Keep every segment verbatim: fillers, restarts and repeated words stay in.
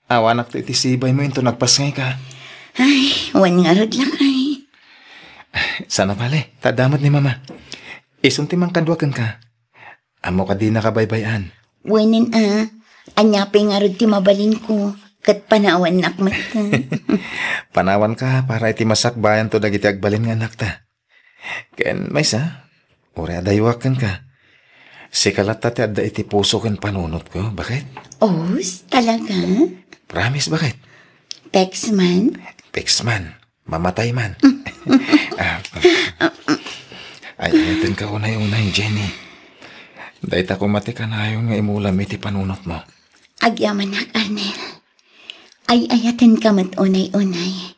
Awanakto iti sibaymo inton agpasngayka. Ay, wen ngarud, lakay. Saan a bale, ta adda met ni Mama. Isun ti mangkadua kenka. Ammok a dinaka baybay-an. Wenen a, ania pay ngarud ti mabalinko, ket panawannak met. Panawanka para iti masakbayanto dagiti agbalin nga anakta. Ken maysa, uray adayuak kenka. Sika latta ti adda iti puso ken panunotko, baket? Os, talaga? Promise, baket? Text man? Text man. Mamatay man. Ah, ay, ayatenka unay-unay, Jenny. Dayta koma ti kanayon nga imulam iti panunotmo. Agyamanak, Arnel. Ay-ayatenka met unay-unay.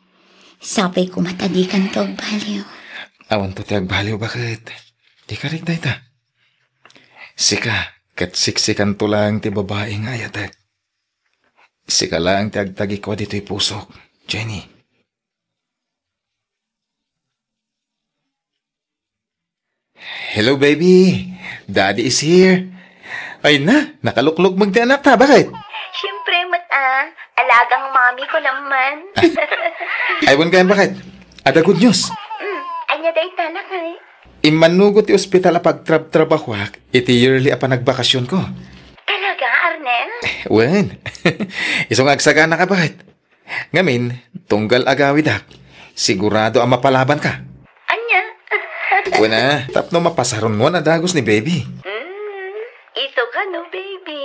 Sapay koma ta dikanto agbaliw. Awanto ti agbaliw, baket? Di karik dayta. Sika, ket siksikanto laeng ti babai nga ayatek. Sika laeng ti agtagikua ditoy pusok, Jenny. Hello, baby. Daddy is here. Ay na, nakaluklukmeg ti anakta, baket? Siyempre, met a. Alagang mami ko naman. Ay, wen kayan, baket? Adda good news. Mm, ania dayta, lakay? Immannugot ti ospital a pagtrabtrabahuak iti yearly a panagbakasionko. Talaga, Arnel? Wen. Isu nga agsaganaka, baket? Ngamin, tunggal agawidak, sigurado a mapalabanka. Ania? Wen a, tapno mapasarunoan a dagus ni baby. Mm, isu kano, baby?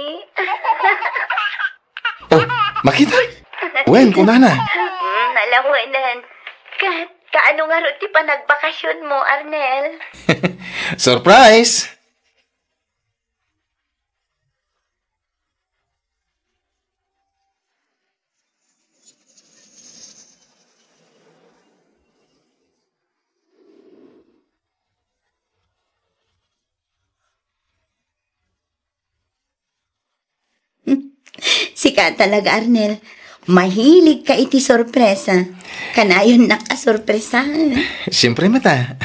Oh, makita? Wen, kunana. Mm, nalawenan. Kat, kaano ngarud ti panagbakasionmo, Arnel? Surprise! Sika talaga, Arnel. Mahilig ka iti sorpresa. Kanayonnak a sorpresaen. Siyempre, met a.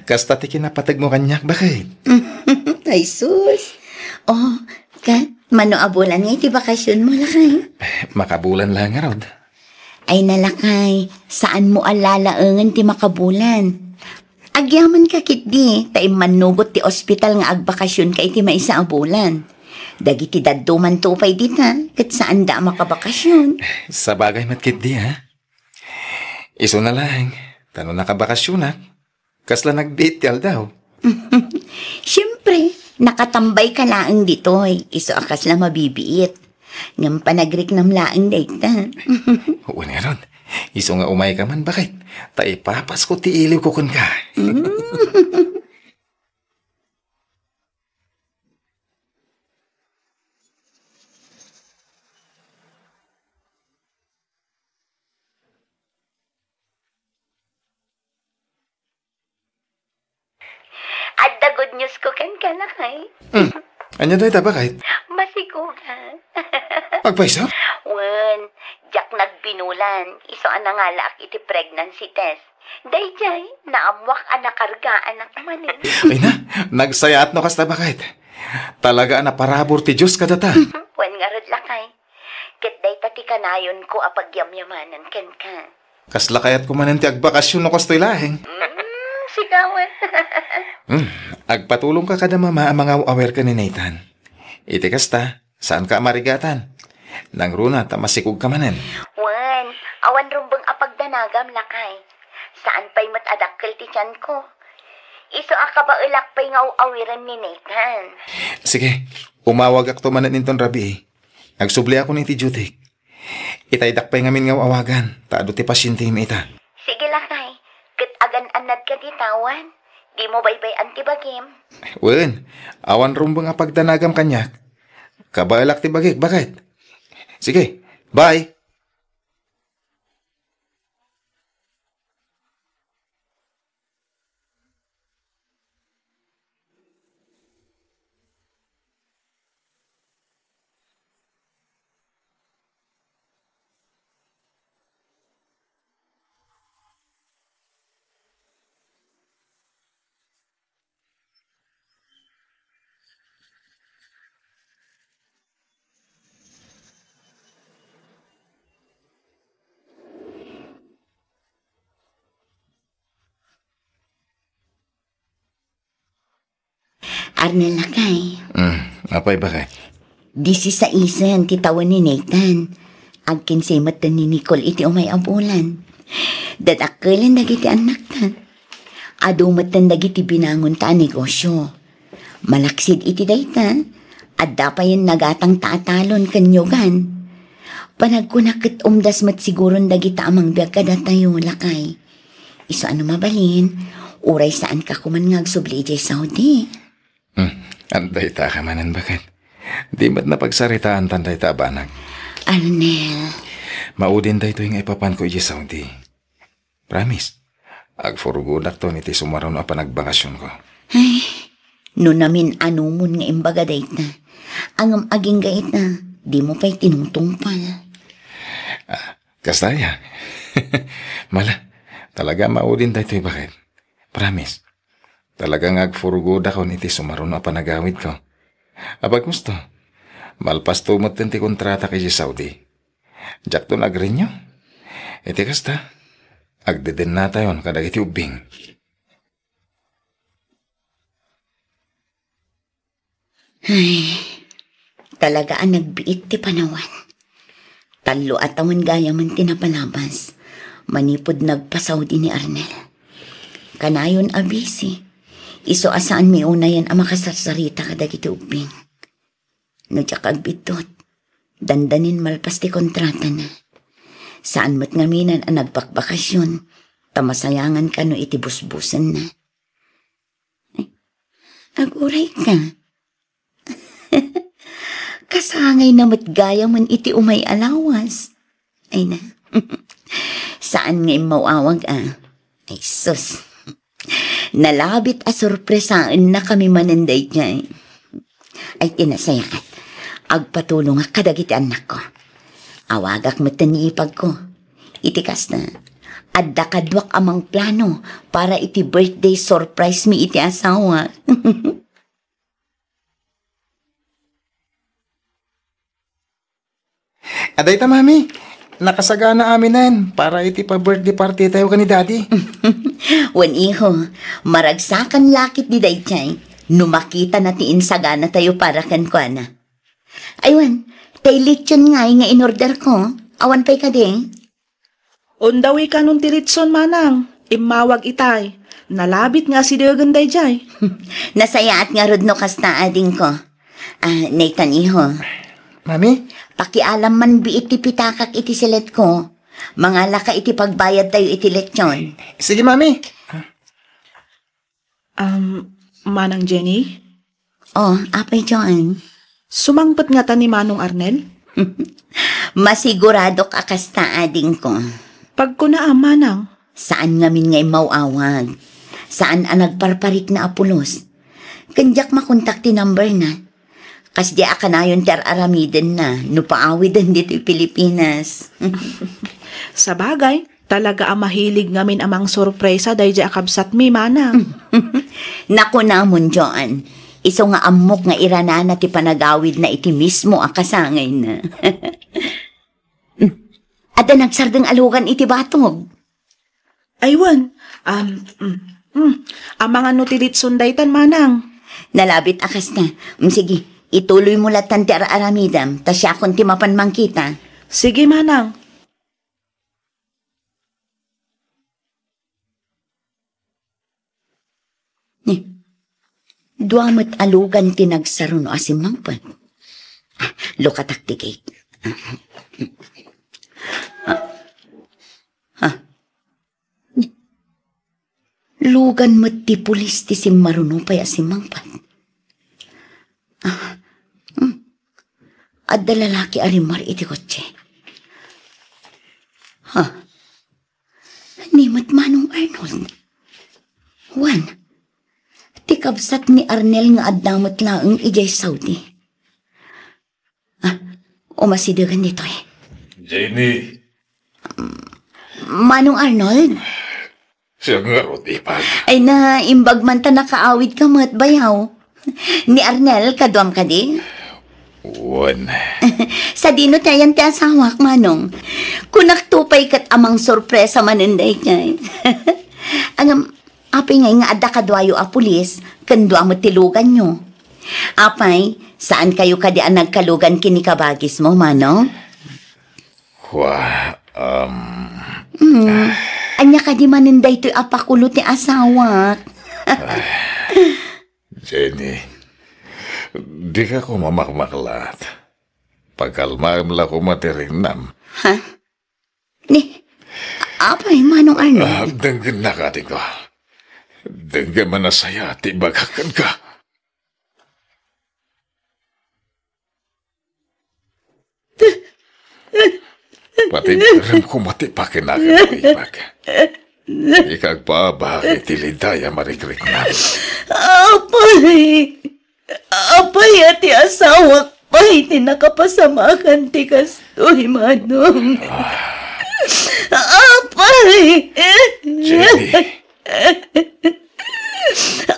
Kasta ti kinapategmo kaniak, baket? Ay, sus. Oh, ket, mano a bulan nga iti bakasionmo, lakay? Makabulan laeng ngarud. Ay, nalakay, saanmo a lalaengen ti makabulan. Agyamanka ketdi, ta immannugot ti ospital nga agbakasionka iti maysa a bulan. Dagiti daddumanto pay dita, ket saanda a makabakasion. Sabagay met ketdi, ha? Isuna laeng, ta no nakabakasionak, kasla nagbiit ti aldaw. Siempre, nakatambayka laeng ditoy, isu a kasla mabibiit. Ngem panagriknam laeng dayta. Wen ngarud, isu nga umayka man, baket? Ta ipapasko ti iliwko kenka. Mm. Adda good news ko kenka, lakay. Hmm. Ania dayta, baket? Masikugan. Agpayso? Wen, diak nagbinulan. Isu a nangalaak iti pregnancy test. Daydiay, naammoak a nakargaanak manen. Ay na, nagsayaat no kasta, baket. Talaga a naparabur ti Dios kadata. Wen ngarud, lakay. Ket dayta ti kanayonko a pagyamyamanen kenka. Kasla kayatko manen ti agbakasyon no kastoy laeng. Mm, sika met. Hmm, agpatulongka kada mama a mangaw-awir ken ni Nathan. Iti kasta, saanka a marigatan. Nangruna ta masikogka manen. Wen, awan rumbeng a pagdanagam, lakay. Saan pay met a dakkel ti tianko. Isu a kabaelak pay nga aw-awiren ni Nathan. Sige, umawagakto manen inton rabii. Agsubliakon iti duty. Itaydak pay ngamin nga aw-awagan, ta adu ti pasientemi ita. Sige, lakay. Ket agan-annadka dita wen. Dimo baybay-an ti bagim. Wen, awan rumbeng a pagdanagam kaniak. Kabaelak ti bagik, baket. Sige, bye. Arnel, lakay. Hmm, apay, baket? Disisaisen ti tawen ni Nathan. Agkinsay metten ni Nicole iti umay a bulan. Dadakkelen dagiti annakta. Adu metten dagiti binangonta a negosio. Malaksid iti dayta, adda payen nagatangta a talon ken niogan. Panagkuna ket umdas met siguron dagita a mangbiag kadatayo, lakay. Isu a no mabalin, uray saanka koman nga agsubli idiay Saudi. Hmm, adda ita ka manen, baket. Di met napagsaritaantan dayta a banag. Arnel. Maudin daytoy nga ipapanko idiay Saudi. Promise. Agfurgodakton iti sumaruno a panagbakasionko. Ay, no namin-anumon nga imbaga dayta. Ngem agingga ita, dimo pay tinungtungpal. Ah, kasta aya. Mala, talaga maudin daytoy, baket. Promise. Talaga nga agfurgodakon iti sumaruno a panagawidko. Apay kosto, malpasto metten ti kontratak idiay Saudi. Diakton agrenew. Iti kasta, agdedennatayon kadagiti ubbing. Ay, talaga a nagbiit ti panawan. Tallo a tawen gayamen ti napalabas, manipud nagpa-Saudi ni Arnel. Kanayon a busy. Isu a saan mi unayen a makasarsarita kadagiti ubbing. No diak agbiddut, dandanin malpas ti kontratana. Saan met ngamin a nagbakbakasion, ta masayangan kano iti busbusenna. Ay, aguray ka. Kasangayna met gayamen iti umay a lawas. Ay na. Saan nga immaw-awag a. Ay sus. Nalabit a sorpresaennakami manen daydiay. Ay ti nasayaat. Agpatulongak kadagiti annakko. Awagak metten ni ipagko. Iti kasta, adda kaduak a mangplano para iti birthday surprise mi iti asawak. Adayta, Mami. Nakasagana aminen para iti pa-birthday party tayo ken ni Daddy. Wen, iho, maragsakan lakit di daydiay no makitana ti insagana tayo para kenkuana. Ay wen, tay lechon ngay nga inorder ko. Awan pay kadi? Undawi kanon ti litson, manang. Immawag itay. Nalabit nga asidegen daydiay. Nasayaat ngarud no kasta, adingko. Ah, Nathan, iho. Mami? Pakialam man biit ti pitakak iti siletko. Mangalaka iti pagbayad tayo iti lechon. Sige, Mami. Um, Manang Jenny? Oh, Apay John. Sumangpet ngata ni Manong Arnel? Masiguradok a kasta, adingko. Pagkuna a, Manang. Saan ngamin nga immaw-awag. Saan a nagparparikna a pulos. Ken diak makontak ti number na. Kasdi a kanayon ti ar-aramidenna no paawiden ditoy Pilipinas. Sabagay, talaga a mahilig ngamin a mangsorpresa daydiay a kabsatmi, manang. Nakunamon, Joan. Isu nga ammok nga iranana ti panagawidna iti mismo a kasangayna. Adda nagsardeng a lugan iti batog. Ay wen, um, mm, mm. Amangan no ti litson daytan, manang. Nalabit a kasta. Mm, sige, ituloy mo latan ti ar-aramidem, ta siakon ti mapan mangkita. Sige, manang. Ni, dua met a lugan ti nagsaruno a simmangpet. Ah, lukatak ti gate. Ah, ah. Ni, lugan met ti pulis ti simmaruno pay a simmangpet. Ah, hmm. Adda lalaki a rimmar iti kotse. Ha? Ni met Manong Arnold. Wen, ti kabsat ni Arnel nga adda met laeng idiay Saudi. Ah, umasidegen ditoy. Jenny. Manong Arnold? Siak ngarud, ipag. Ay na, imbag man ta nakaawid ka met, bayaw. Ni Arnel, kaduam kadi? Wen. Sadino ti ayan ti asawak, Manong? Kunak to pay ket a mangsorpresa manen daydiay. Ngem, apay ngay nga adda kaduayo a pulis, ken dua met ti luganyo? Apay, saan kayo kadi a nagkalugan ken ni kabagismo, Manong? Wa, um, Hmm, ania kadi manen daytoy a pakulo ti asawak? Jenny, dika koma makmaklat. Pakalmaem la koma ti ringnam. Ha? Ni, apay, Manong Arnold? Ah, denggennak, adingko. Denggem a nasayaat ti ibagak kenka. Pati barem koma ti pakinaganmo, ibag. Ika agpaabak iti lidayam a rikriknam. Apay! Apay a ti asawak pay ti nakapasamakan ti kastoy, Manong? Apay! Jenny.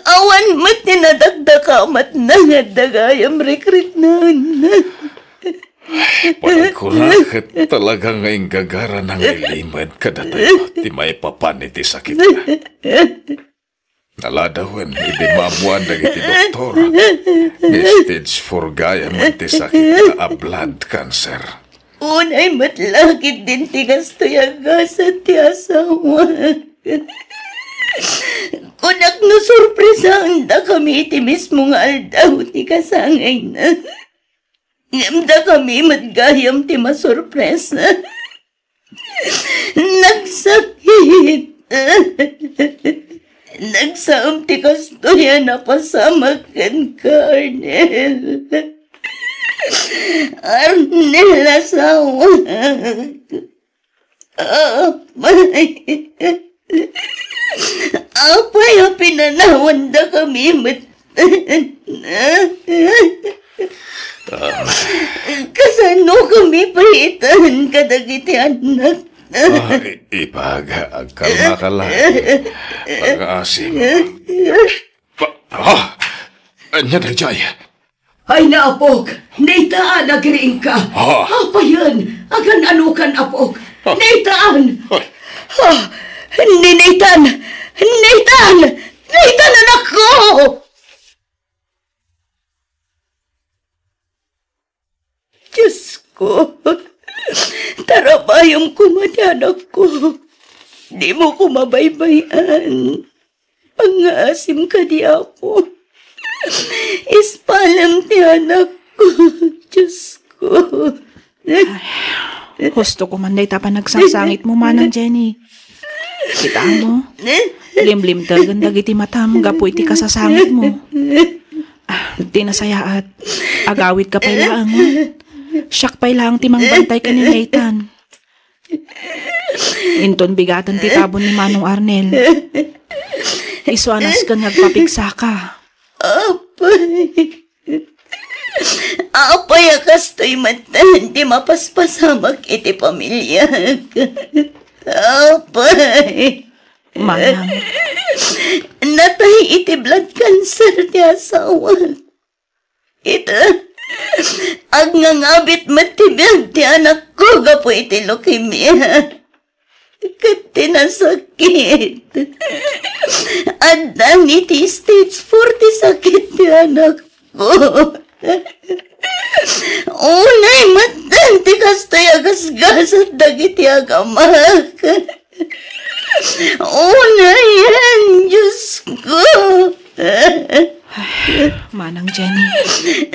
Awan met ti nadakdaka a matnang adda gayam rikriknanna. Panagkunak ket talaga nga inggagara nga ilimed kadatayo ti maipapan iti sakitna. Naladawen idi maammuan dagiti doktor nga stage four gayam ti sakitna a blood cancer. Unay met la ketdin ti kastoy a gasat ti asawa. Kunak no sorpresaendakami iti mismo nga aldaw ti kasangayna. Ngem dakami met gayam ti masorpresa. Nagsakit. Nagsaom ti kastoy a napasamak kenka, Arnel. Arnel, asawak. Apay. Apay a pinanawandakami met. Kasano kami pay itan kadagiti annak? Ah, i-, ibag, agkalmaka la. Pangaasim. Pa-, ah! Ania daydiay? Ay, naapok! Nathan, agriingka! Ah! Apayen! Agan-anokan, apok! Ah! Nathan! Ay! Ah! Ni Nathan! Nathan! Nathan, anakko! Diosko, tarabayem koma ti anakko. Dimo koma baybay-an. Pangngaasim kadi, Apo. Ispalem ti anakko, Diosko. Ay, husto ko man dayta panagsangsangitmo, Manang Jenny. Kitaem, limlimtegen dagiti matam gapu iti kasasangitmo. Ah, ti nasayaat, agawidka pay laeng. Siak pay laeng ti mangbantay ken ni Nathan. Inton bigaten ti tabon ni Manong Arnel, isu a nasken nga agpapigsaka. Apay. Apay a kastoy met ti mapaspasamak iti pamiliak. Apay. Manang. Natay iti blood cancer ti asawak. Ita, agngangabit met ti biag ti anakko gapu iti leukemia. Ket ti nasakit, addan iti stage four ti sakit ti anakko. Unay met ti kastoy a gasgasat dagiti agamak. Unayen, Diosko. Manang Jenny.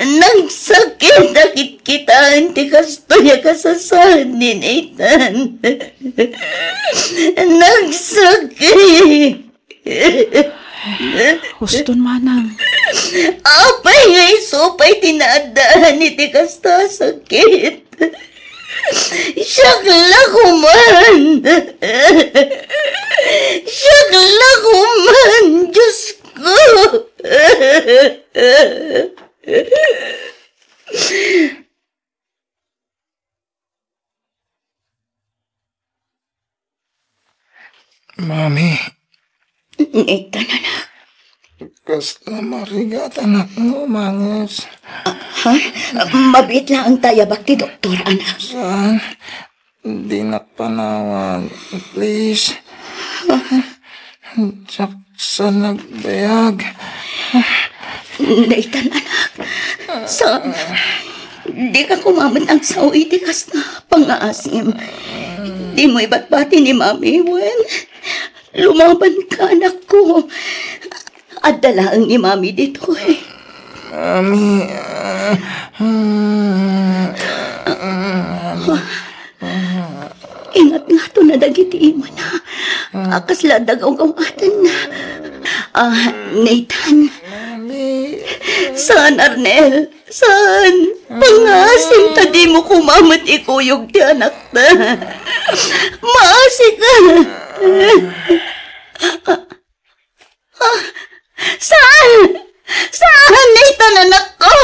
Nagsakit a kitkitaen ti kastoy a kasasaan ni Nathan. Nagsakit. Huston, Manang. Apay nga isu pay ti naaddaan iti kasta a sakit? Siak la koman! Siak la koman, Diosko! Mami. Nathan, anak. Kasla marigat, anak, no manges. Ah, ha? Mabiit laeng ta ayabak ti doktor, anak. Saan? Dinak panawan. Please. Diak sa nagbayag. Nathan, anak. Saan? Dika koma met agsao iti kasta pangngaasim. Dimo ibatbati ni Mami wen lumabanka, anakko. Adda laeng ni Mami ditoy. Mami. Ingatngatonna dagiti imana a kasla adda gawgawatenna. Ah, Nathan. Saan, Arnel? Saan? Pangngaasim ta dimo koma met ikuyog ti anakta. Maasika. Ah, saan? Saan, Nathan, anakko?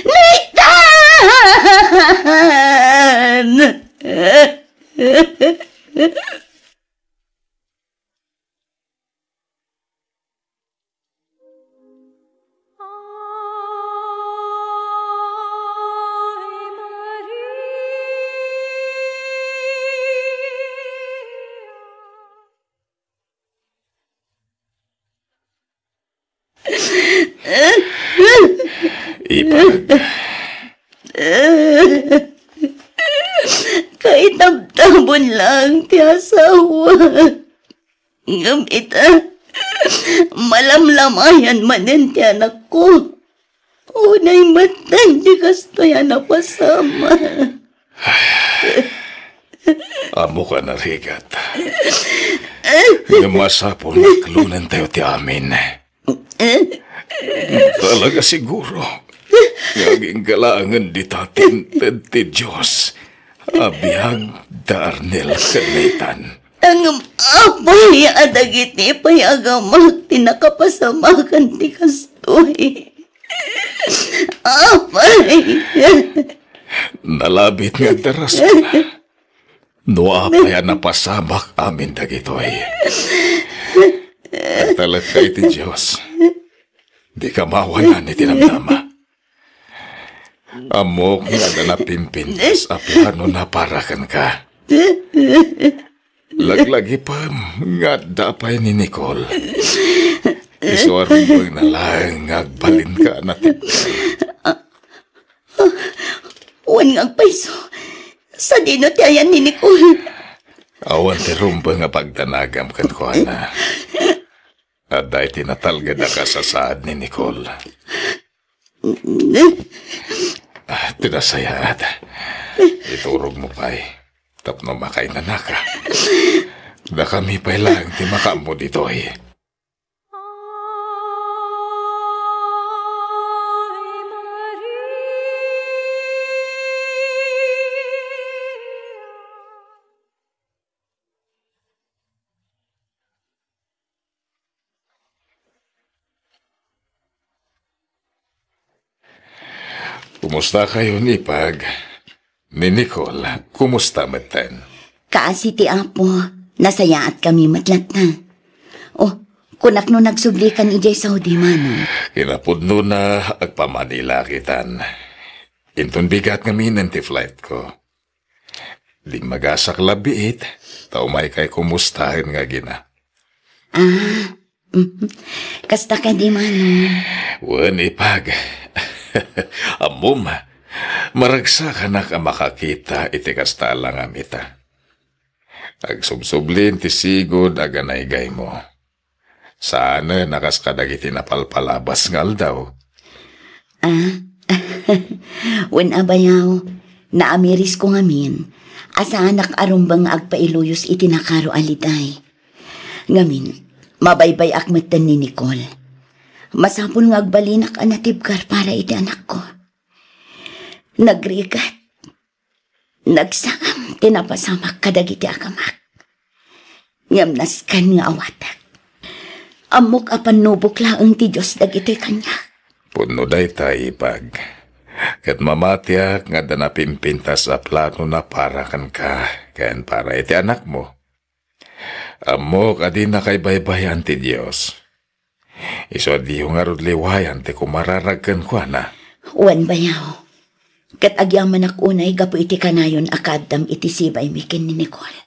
Nathan! Ipag. Kaitabtabon laeng ti asawa. Ngem ita, malamlamayan manen ti anakko. Unay metten ti kastoy a napasamak. Ammok a narigat. Ngem masapul nga aklonentayo ti amin. Talaga siguro nga agingga laengen dita ti inted ti Dios a biag da Arnel ken Nathan. Ngem apay a dagiti pay a gamak ti nakapasamakan ti kastoy? Apay? Nalabit nga adda rason. No apay a napasamak amin dagitoy. Agtalekka iti Dios. Dika maawanan iti namnama. Ammok nga adda napimpintas a planona para kenka. Laglagipem nga adda pay ni Nicole. Isu a rumbengna laeng nga agbalinka a natibker. Wen nga agpayso, sadino ti ayan ni Nicole? Awan ti rumbeng a pagdanagam kenkuana. Adda iti natalged a kasasaad ni Nicole. Ah, ti nasayaat. Iturogmo pay tapno makainanaka. Dakami pay laeng ti makaammo ditoy. Kumusta kayo ni Pag? Ni Nicole, kumusta metten? Kaasi ti Apo, nasayaat kami met latta. Oh, kunak no nagsublikan idiay Saudi, Manong. Kinapudnona, agpamanila kitan. Inton bigat ngamin ti flight ko. Dimmagasak la biit, ta umaykay kumustaen nga agina. Ah, mhm. Kasta kadi, Manong? Wen, Ipag. Ammom, maragsakanak a makakita iti kasta a langamita. Agsubsublin ti sigud a ganaygaymo. Saanen a kas kadagiti napalpalabas nga aldaw. Ah, wen a bayaw, naamirisko ngamin a saanak a rumbeng nga agpailuyos iti nakaro a liday. Ngamin, mabaybay-ak metten ni Nicole. Masapul nga agbalinak a natibker para iti anakko. Nagrigat. Nagsam ti napasamak kadagiti agamak. Ngem nasken nga awatek. Ammok a pannubok laeng ti Dios dagitoy kaniak. Pudno dayta, Ipag. Ket mamatiak nga adda napimpintas a planona para kenka ken para iti anakmo. Ammok a dinaka ibaybayan ti Dios. Isu a diyo ngarud liwayan ti kumararag kenkuana. Wen, bayaw. Ket agyamanak unay gapu iti kanayon a kaaddam iti sibaymi ken ni Nicole.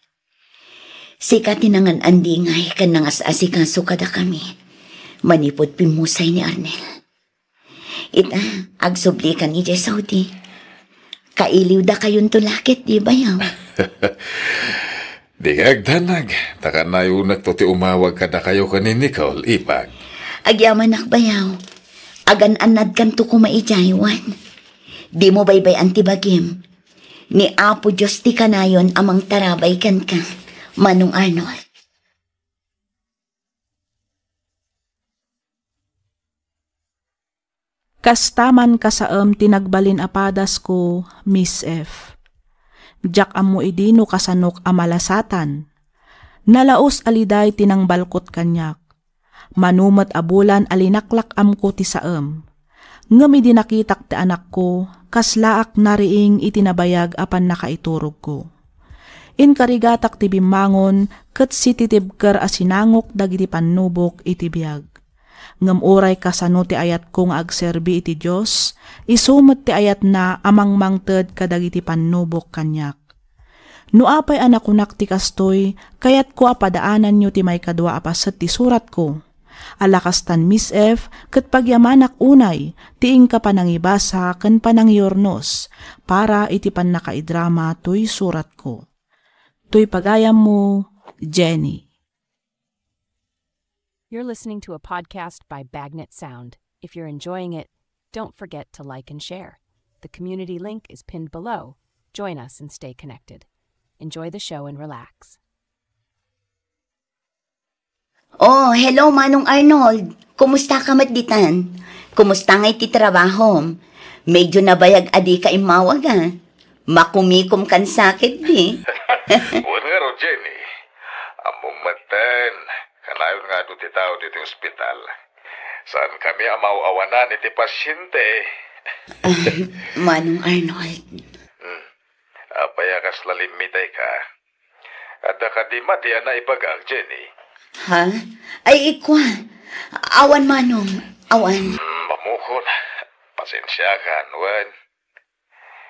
Sika ti nangan-andingay ken nangas-asikaso kadakami. manipud pimmusay ni Arnel. Ita, agsubli ka ni Saudi. Kailiwdakayonto la ket, di bayaw? Dika agdanag, ta kanayonakto ti umawag kadakayo ken ni Nicole, ibag. Agyamanak bayaw. Agan-annadkanto koma idiay, wen. Dimo baybay-an ti bagim. Ni Apo Dios ti kanayon a mangtarabay kenka, Manong Arnold. Kasta man kasaem ti nagbalin a padasko, Miss F. Diak ammo idi no kasanok a malasatan. Nalaus a liday ti nangbalkot kaniak. Mano met a bulan a linaklak-amko ti saem. Ngem idi nakitak ti anakko, kaslaak nariing iti nabayag a pannakaiturogko. Inkarigatak ti bimmangon ket sititibker a sinangok dagiti pannubok iti biag. Ngem uray kasano ti ayatko nga agserbi iti Dios, isu met ti ayatna a mangmangted kadagiti pannubok kaniak. No apay a nakunak ti kastoy, kayatko a padaananyo ti maikadua a paset ti suratko. Ala kastan, Miss F, ket pagyamanak unay ti inka panangibasa ken panangiurnos para iti pannakaidrama toy suratko. Toy pagayammo, Jenny. You're listening to a podcast by Bagnet Sound. If you're enjoying it, don't forget to like and share. The community link is pinned below. Join us and stay connected. Enjoy the show and relax. Oh, hello, Manong Arnold. Kumusta ka met ditan? Kumusta ngay ti trabahom? Medyo nabayag a dika immawag, a. Makumikom kan sakit, di? Wen ngarud, Jenny. Ammom metten, kanayon nga adu ti tao ditoy ospital. Saankami a maaw-awanan iti pasiente. Ah, Manong Arnold. Hmm. Apay a kasla limmitayka? Adda kadi madi a naibagak, Jenny? Ha? Ay, ikua. Awan, Manong. Awan. Hmm, mamukon. Pasensiakan, wen.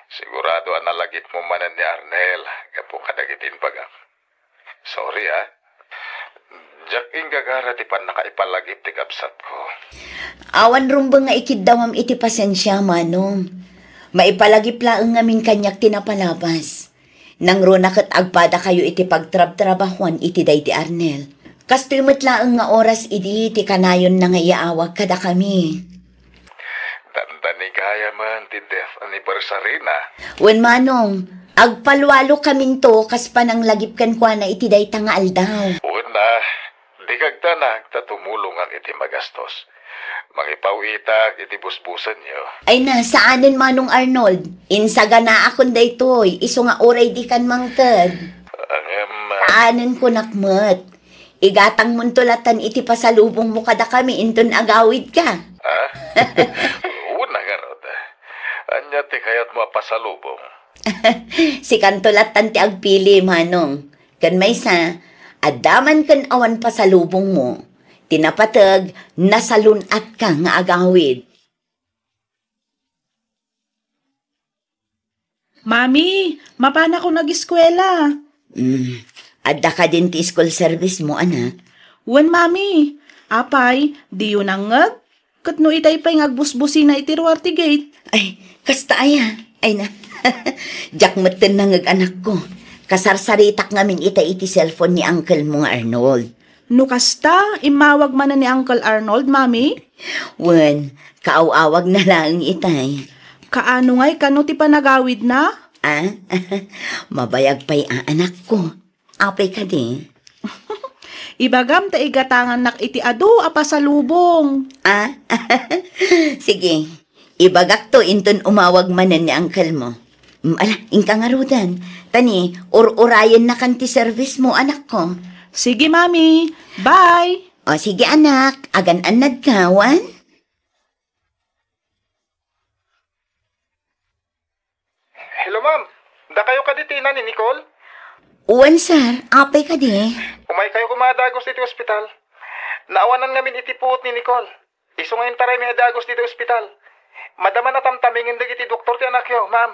Sigurado a nalagipmo manen ni Arnel gapu kadagiti imbagam. Sorry, a. Diak inggagara ti pannakaipalagip ti kabsatko. Awan rumbeng nga ikiddawam iti pasensia, Manong. Maipalagip laeng ngamin kaniak ti napalabas. Nangruna ket agpadakayo iti pagtrabtrabahuan iti daydi Arnel. Kastoy met laeng nga oras idi ti kanayonna nga iyaawag kadakami. Dandani gayamen ti death anniversary-na. Wen, Manong, agpalwalo kaminto kas pananglagip kenkuana iti dayta nga aldaw. Wen a, di kagdanag ta tumulongak iti magastos. Mangipaw-itak iti busbusenyo. Ay na, saanen, Manong Arnold. Insaganaakon daytoy, isu nga uray dikan mangted. Ngem, a, saanen kunak met. Igatangmonto latan iti pasalubongmo kadakami inton agawidka. Ha? Una ngarud. Ania ti kayatmo a pasalubong? Sikanto latan ti agpili, Manong. Ken maysa, adda man ken awan pasalubongmo. Ti napateg, nasalun-atka nga agawid. Mami, mapanakon ageskuela. Mm, adda kadin ti school service mo, anak? Wen, Mami. Apay, diyo nangngeg? Ket no itay pay nga agbusbusina iti ruar ti gate? Ay, kasta aya. Ay na. Diak metten nangngeg, anakko. Kasarsaritak ngamin ita iti cellphone ni uncle mo nga Arnold. No kasta, immawag manen ni Uncle Arnold, Mami? Wen, kaaw-awagna laeng itay. Kaano ngay kano ti panagawidna? Ah? Mabayag pay a, anakko. Apay kadi? Ibagam ta igatangannak iti adu a pasalubong. Ah? Sige. Ibagakto inton umawag manen ni uncle mo. Mm, ala, inka ngaruden. Ta ni, ur-urayennakan ti service mo, anakko. Sige, Mami. Bye. O, sige, anak. Agan-annad ka, wen? Hello, ma'am. Dakayo kadi ti ina ni Nicole? Wen, sir. Apay kadi? Umaykayo koma a dagus iti ospital. Naawanan ngamin iti puot ni Nicole. Isu nga intaraymi a dagus ditoy ospital. Madama a tamtamingen dagiti doktor ti anakyo, ma'am.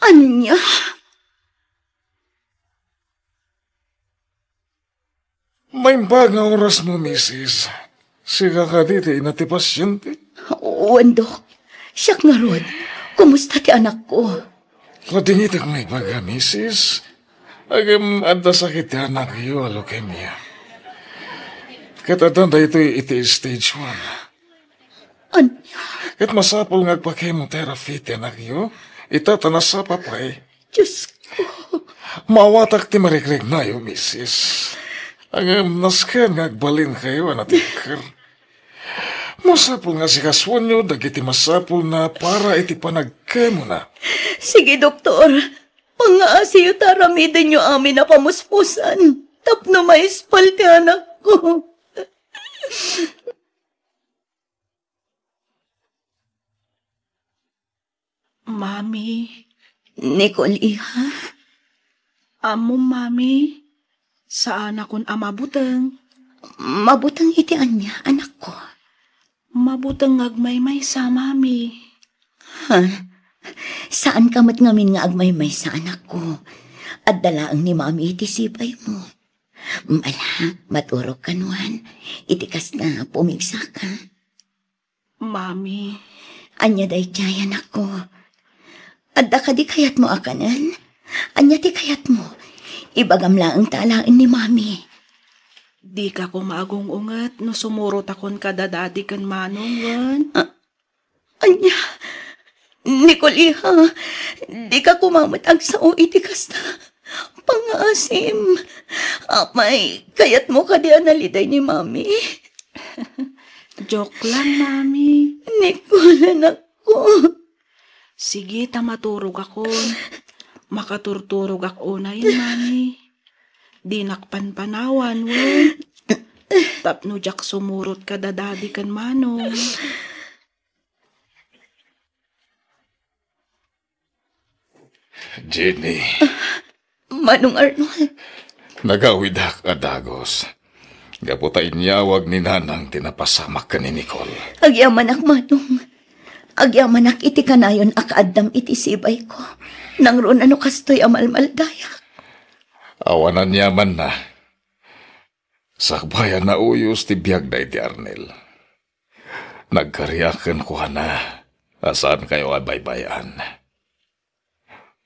Ania? Maimbag nga orasmo, misis. Sika kadi ti ina ti pasiente? Wen, Dok. Siak ngarud. Kumusta ti anakko? Ladingitek nga ibaga, misis. Ngem adda sakit ti anakyo a leukemia. Ket adda daytoy iti stage one. Ania? Ket masapul nga agpa-chemotherapy ti anakyo, ita ta nasapa pay. Diosko. Maawatak ti mariknanayo, misis. Ngem nasken nga agbalinkayo a natikker. Masapul nga asikasuenyo dagiti masapulna para iti panagkemona. Sige, doktor. Pangngaasiyo ta aramidenyo amin a pamuspusan tapno maispal ti anakko. Mami. Nicole, iha? Ammom, Mami, saanakon a mabuteng. Mabuteng iti ania, anakko? Mabuteng nga agmaymaysa, Mami. Ha? Saanka met ngamin nga agmaymaysa, anakko. Adda laeng ni Mami iti sibaymo. Ala, maturogka nuan. Iti kasta, pumigsaka. Mami. Ania daydiay, anakko? Adda kadi kayatmo a kanen? Ania ti kayatmo? Ibagam laeng ta alaen ni Mami. Dika koma agung-unget no sumurotakon kada Dadi ken Manong, wen? Ah, ania? Nicole, iha, dika koma met agsao iti kasta. Pangngaasim. Apay, kayatmo kadi a naliday ni Mami? Joke lang, Mami. Nicole, anakko. Sige, ta maturogakon. Makaturturogak unay, Mami. Dinak panpanawan, wen. Tapno diak sumurot kada Dadi ken Manong. Jenny. Manong Arnold. Nagawidak a dagus. Gapu ta inyawag ni Nanang ti napasamak ken ni Nicole. Agyamanak, Manong. Agyamanak iti kanayon a kaaddam iti sibayko. Nangruna no kastoy a malmaldayak. Awan aniamanna. Sakbay a nauyos ti biagda iti Arnel. Nagkariak kenkuana a saankayo a baybay-an.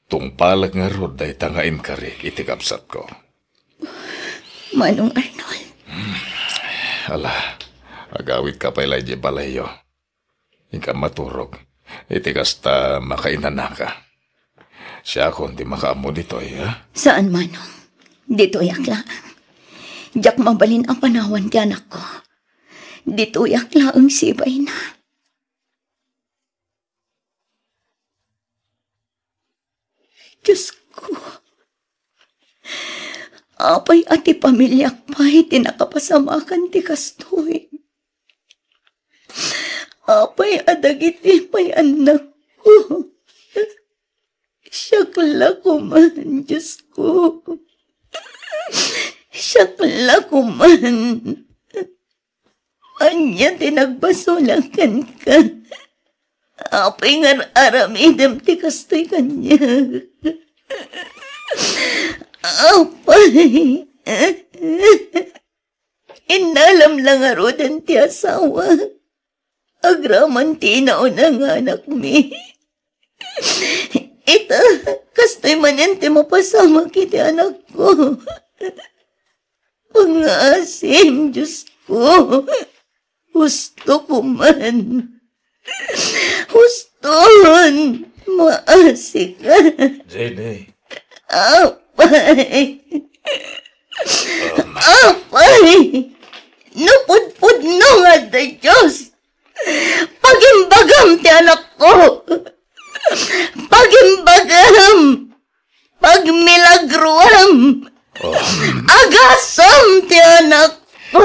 Tungpalek ngarud dayta nga inkarik iti kabsatko. Manong Arnold. Ala, agawidka pay la idiay balayyo. Inka maturog. Iti kasta, makainanaka. Siakon ti makaammo ditoy, ha? Saan, Manong. Ditoyak laeng. Diak mabalin a panawan ti anakko. Ditoyak laeng sibayna. Diosko, apay a ti pamiliak pay ti nakapasamakan ti kastoy? Apay a dagiti pay annakko? Siak la koman, Diosko. Siak la koman. Ania ti nagbasolak kenka? Apay nga ar-aramidem ti kastoy kaniak? Apay, innalam la ngaruden ti asawa. Agraman ti inauna nga anakmi. Ita, kastoy manen ti mapasamak iti anakko. Pangngaasim, Diosko. Husto koman. Huston, maasika. Jenny. Apay. Um. Apay. No pudpudno nga adda Dios, pagimbagam ti anakko. Pagimbagam. Pagmilagroam. Oh. Agasam ti anakko.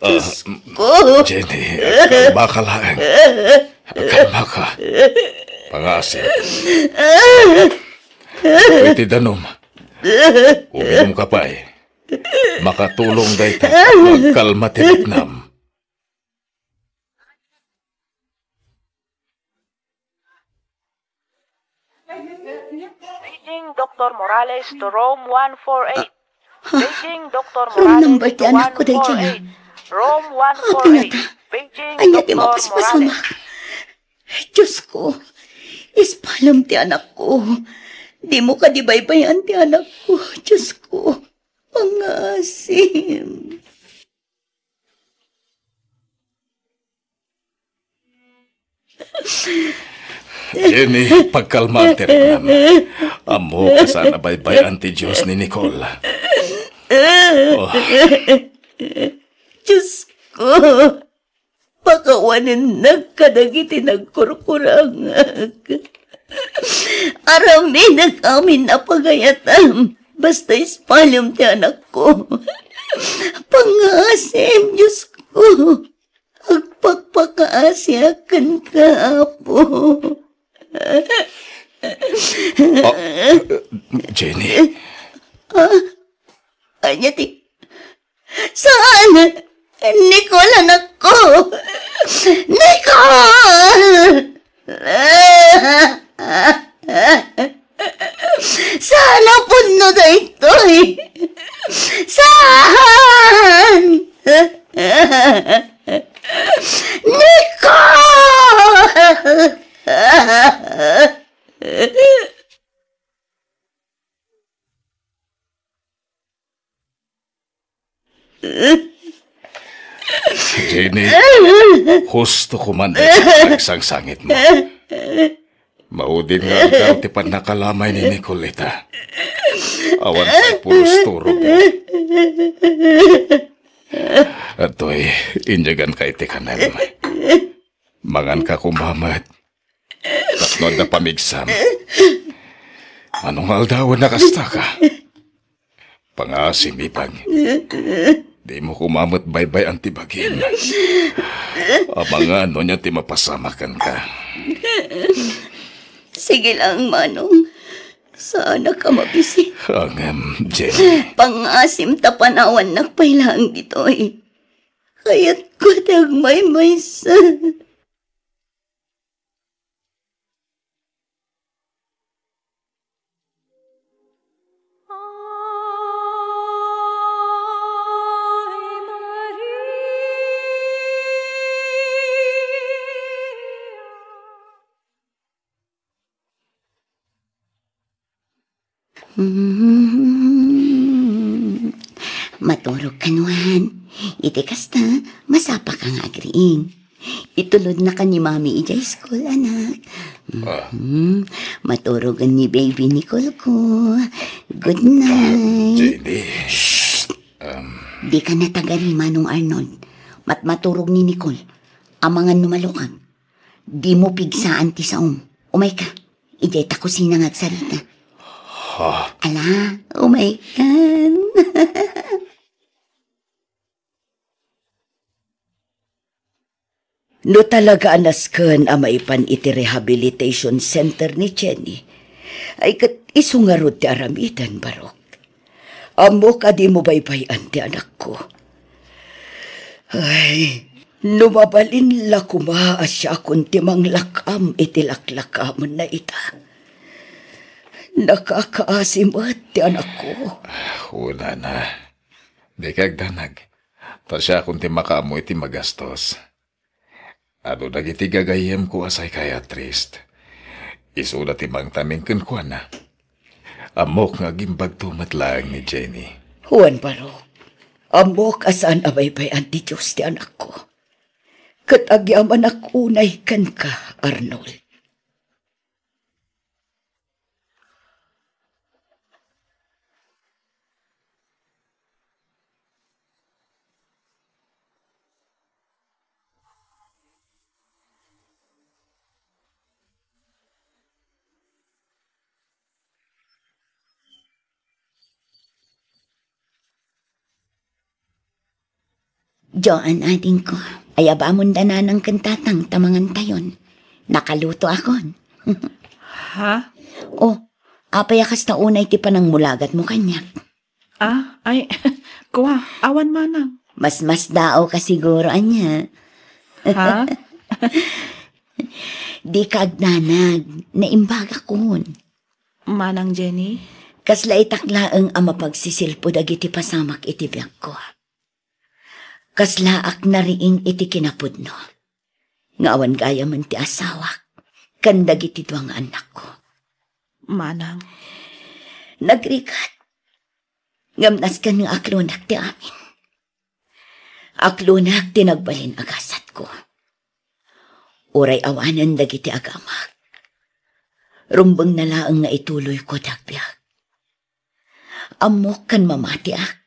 Ah, Diosko. Jenny, kalmaka laeng. Kalmaka. Pangngaasim. Iti danum. Uminumka pay. Makatulong dayta. Agkalma ti riknam. Paging Doktor Morales to room one four eight. Paging Doktor Morales to room number ti anakko daydiay. Room one four eight. Apay ngata. Ania ti mapaspasamak? Diosko, ispalem ti anakko. Dimo kadi baybay-an ti anakko, Diosko. Pangngaasim. Jenny, pagkalmaam ti riknam. Ammok a saan a baybay-an ti Dios ni Nicole. Oh. Diosko, pakawanennak kadagiti nagkurkurangak. Aramidak amin a pagayatam, basta ispalem ti anakko. Pangngaasim, Diosko. Agpakpakaasiak kenka, Apo. Ah, Jenny. Ah, ania ti, saan? Nicole, anakko. Nicole! Saan a pudno daytoy? Saan? Nicole! Jenny, husto koma dayta pagsangsangitmo. Maudin nga aldaw ti pannakalamay ni Nicole ita. Awan pay pulos turogmo. Adtoy, inyaganka iti kanem. Manganka koma met. Tapno adda pamigsam. Mano nga aldawen a kastaka? Pangngaasim, ipag. Dimo koma met baybay-an ti bagim. Amangan no ania ti mapasamak kenka. Sige lang, Manong. Saanak a mabisi. Ngem, Jenny. Pangngaasim ta panawannak pay laeng ditoy. Kayatko ti agmaymaysa. Hmm. Maturog ka nuan. Iti kasta, masapaka nga agriing. Itulodnaka ni Mami idiay school, anak. Ah. Hmm. Maturogen ni baby Nicole ko. Good night. Ah, Jenny. Shh! Um. Dika natagari, Manong Arnold. Matmaturog ni Nicole. Amangan no malukag. Dimo pigsaan ti saom. Umayka. Idiay ta kusina nga agsarita. Ha? Ala, umaykan. No talaga a nasken a maipan iti rehabilitation center ni Jenny, ay ket isu ngarud ti aramiden, Barok. Ammok a dimo baybay-an ti anakko. Ay, no mabalin la koma a siakon ti manglak-am iti laklakamenna ita. Nakakaasi met ti anakko. Kunana, dika agdanag, ta siakon ti makaammo iti magastos. Adu dagiti gagayyemko a psychiatrist. Isuda ti mangtaming kenkuana. Ammok nga agimbagto met laeng ni Jenny. Juan Barok, ammok a saan a baybay-an ti Dios ti anakko. Ket agyamanak unay kenka, Arnold. Joan, adingko, ayabamon da nanang ken tatang ta mangantayon. Nakalutoakon. Ha? Oh, apay a kasta unay ti panangmulagatmo kaniak? Ah, ay, kua, awan manang. Mas masdaawka siguro ania. Ha? Dika agdanag, naimbagakon. Manang Jenny? Kasla itak laeng a mapagsisilpo dagiti pasamak iti biagko. Kaslaak nariing iti kinapudno nga awan gayamen ti asawak ken dagiti dua nga annakko. Manang. Nagrigat. Ngem nasken nga aklonak ti amin. Aklonak ti nagbalin a gasatko. Uray awanen dagiti agamak, rumbengna laeng nga ituloyko ti agbiag. Ammok ken mamatiak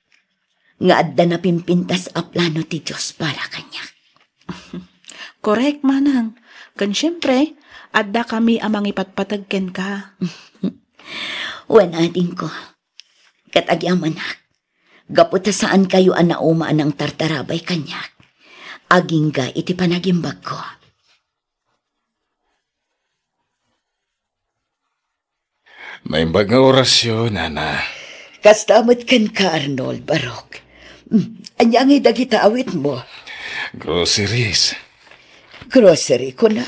nga adda napimpintas a plano ti Dios para kaniak. Korek, manang. Ken siempre, adda kami a mangipatpateg kenka. Wen, adingko. Ket agyamanak, gapu ta saankayo a nauma a nangtartarabay kaniak, agingga iti panagimbagko. Naimbag nga orasyo, nana. Kasta met kenka, Arnold, Barok. Mm, ania ngay dagita awitmo? Groceries. Grocery, kunam?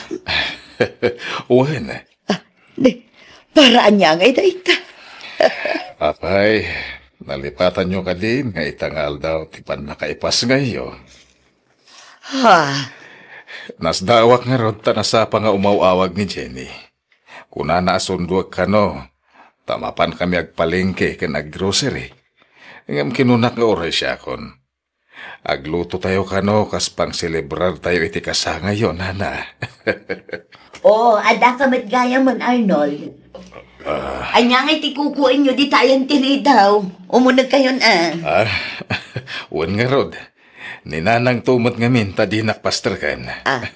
Wen. Ah, ni, para ania ngay dayta? Apay, nalipatanyo kadi nga ita nga aldaw ti pannakaipasngayyo? Ha? Nasdaawak ngarud ta nasapa nga umaw-awag ni Jenny. Kunana a sunduek kano, ta mapan kami agpalengke ken aggrocery. Ngem kinunak nga uray siakon. Aglutotayo kano kas pangselebrartayo iti kasangayyo, nana. Oh, adda ka met gayamen, Arnold. Ah. Ania ngay ti kukuenyo dita ayan ti ridaw? Umunegkayon, ah. Ah, wen ngarud. Ni nanangto met ngamin ta dinak pasterken. Ah.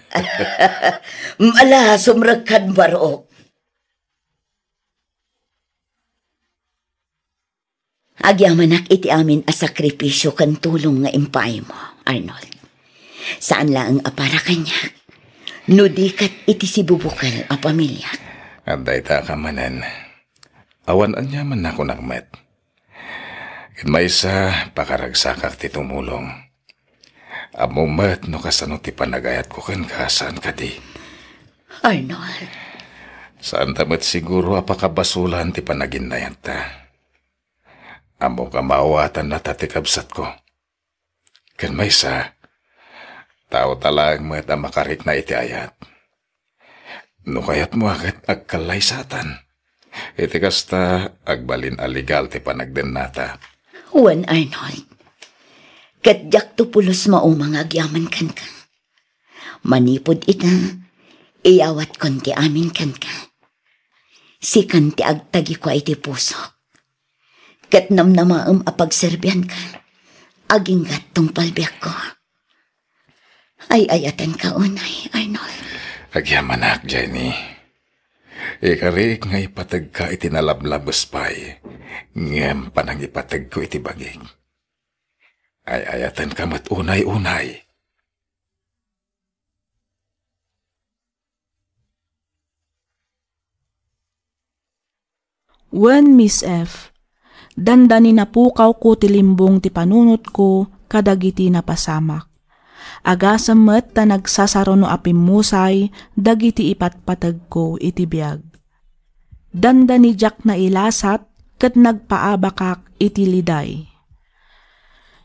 Ala, sumrekkan, Barok. Agyamanak iti amin a sakripisio ken tulong nga impaaymo, Arnold. Saan laeng a para kaniak, no di ket iti sibubukel a pamiliak. Adda ita a manen. Awan aniaman a kunak met. Ket maysa, pakaragsakak ti tumulong. Ammom met no kasano ti panagayatko kenka, saan kadi? Arnold. Saanta met siguro a pakabasolan ti panaginnayatta. Ammok a maawatannata ti kabsatko. Ken maysa, tao ta laeng met a makarikna iti ayat. No kayatmo a ket agkallaysatan. Iti kasta, agbalin a legal ti panagdennata. Wen, Arnold. Ket diakto pulos mauma nga agyaman kenka. Manipud ita, iyawatkon ti amin kenka. Sikan ti agtagikua iti pusok. Ket namnamaem a pagserbianka, aginggat tungpal biagko. Ay-ayatenka unay, Arnold. Agyamanak, Jenny. Ikarik nga ipategka iti nalablabes pay, ngem panangipategko iti bagik. Ay-ayatenka met unay-unay. Wen, Miss F, dandani napukawko ti limbong ti panunotko kadagiti napasamak. Agasem met ta nagsasaruno a pimmusay dagiti ipatpategko iti biag. Dandani diak nailasat ket nagpaabakak iti liday.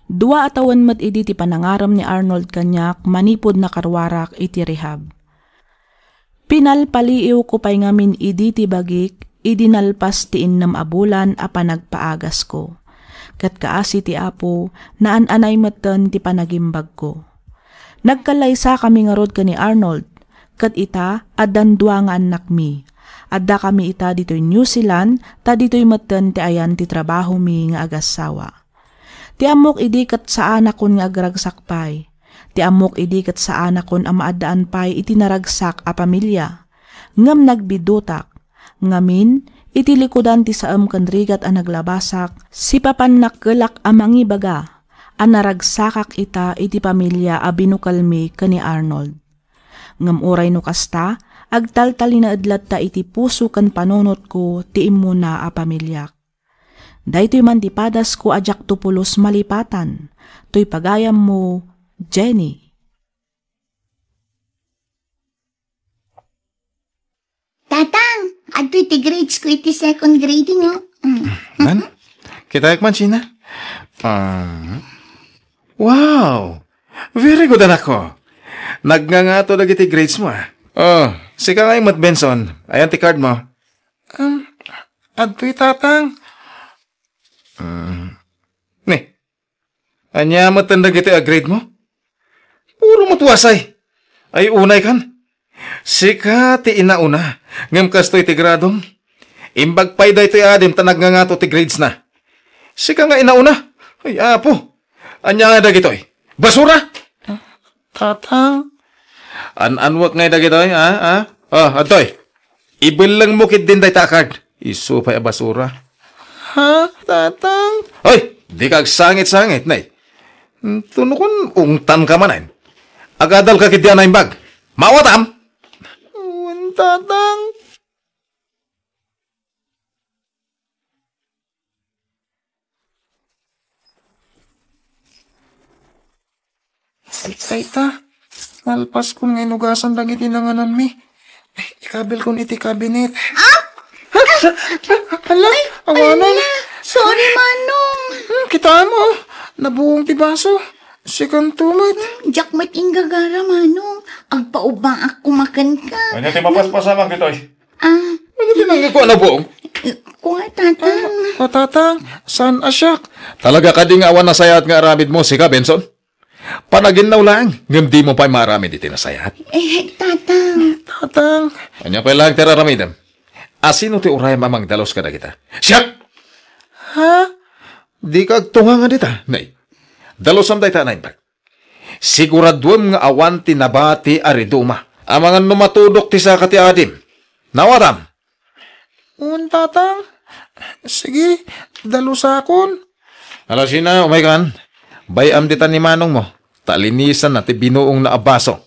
Dua a tawen met idi ti panangarem ni Arnold kaniak manipud nakaruarak iti rehab. Pinalpaliiwko pay ngamin idi ti bagik idi nalpas ti innem a bulan a panagpaagasko. Ket kaasi ti Apo, naan-anay metten ti panagimbagko. Nagkallaysakami ngarud ken ni Arnold, ket ita, addan dua nga annakmi. Addakami ita ditoy New Zealand, ta ditoy metten ti ayan ti trabahomi nga agassawa. Ti ammok idi ket saanakon nga agragsak pay. Ti ammok idi ket saanakon a maaddaan pay iti naragsak a pamilia. Ngem nagbidutak. Ngamin, iti likudan ti saem ken rigat a naglabasak, sipapannakkelak a mangibaga a naragsakak ita iti pamilia a binukelmi ken ni Arnold. Ngem uray no kasta, agtaltalinaed latta iti puso ken panunotko ti immuna a pamiliak. Daytoy man ti padasko a diakto pulos malipatan. Toy pagayammo, Jenny. Tatang, adtoy ti grades ko iti second grading, oh. Mm. Nan? Kitaek man, Gina. Um, wow! Very good, anakko. Nagngangato dagiti grades mo, ah. Oh, sika ngay met, Benson. Ayan ti card mo. Um, adtoy, Tatang. Mm. Ni, ania met dagiti a grade mo? Puro met wasay. Ay, unay kan. Sika ti inauna, ngem kastoy ti gradom. Imbag pay daytoy adim ta nagngangato ti grades na. Sika nga inauna. Ay, apo. Ania nga dagitoy? Basura! Ah, Tatang. An-anwek ngay dagitoy, ha? Ha? Oh, adtoy. Ibelleng mo ketdin dayta a card. Isu pay a basura. Ha, Tatang? Hoy, dika agsangit-sangit, nay. Tuno kun ungtan ka manen. Agadal ka ketdi a naimbag. Mawatam? Wen, Tatang. Ay, ta. Nalpaskon nga inugasan dagiti nangananmi. Ay, ikabilkon iti kabinet. Ah! Hala, awanan. Ala, sorry, Manong. Hmm, kitam, nabuong ti baso. Sikanto met. Diak met inggagara, Manong. Agpaubbaak koma kenka. Ania ti mapaspasamak ditoy? Ah. Ania ti nangngegko a nabuong? Kua, Tatang. O, Tatang, saan a siak? Talaga kadi nga awan nasayaat nga aramidmo, sika, Benson? Panaginnaw laeng, ngem dimo pay maaramid iti nasayaat. Eh, Tatang. Tatang. Ania pay laeng ti ar-aramidem? Asino ti urayem a mangdalus kadagita? Siak! Ha? Dika agtunga nga dita, nay. Dalusam dayta a naimbag. Siguraduem nga awan ti nabati a riduma. Amangan no matudok ti saka ti adim. Nawatam? Un, Tatang. Sige, dalusakon. Alasina, umaykan. Bay-am dita ni manongmo. Ta linisanna ti binuongna a baso.